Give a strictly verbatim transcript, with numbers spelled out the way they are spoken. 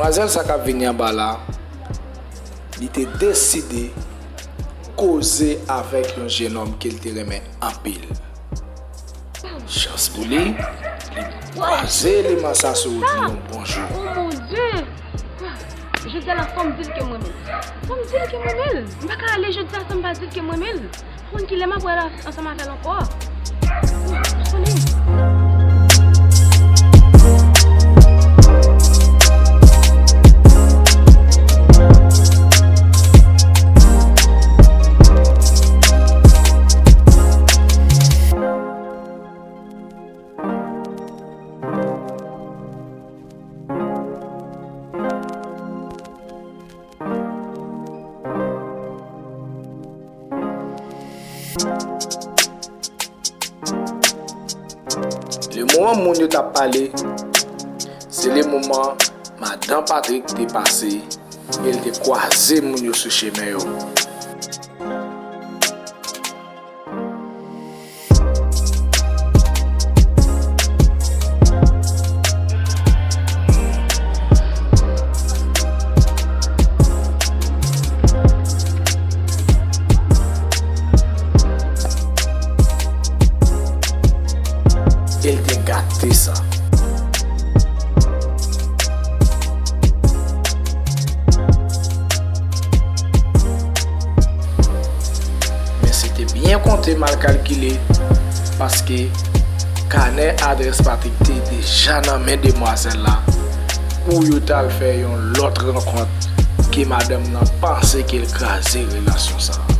Demwazèl sa k ap vini anba la, li te deside koze avèk yon jennonm ke l te renmen anpil. Chans pou li, li kwaze eleman sa sou wout li yon bon jou. Oh mon Dieu! Jodi a la, fò m di l ke m renmen l. Fò m di l ke m renmen l. M pa ka ale jodi a san m pa di l ke m renmen l. Konn kilè m ap wè l ansanm avè l ankò. Konnen. Le moman moun yo t ap pale, se le moman madan Patrick te pase e l te kwaze moun yo sou chemen yo. E l te gate sa. Men se te byen konte, mal kalkile, paske kanè adrès Patrick te deja nan men demwazèl la pou yo t al fè yon lòt rankont ke madanm nan panse ke l kraze relasyon sa a.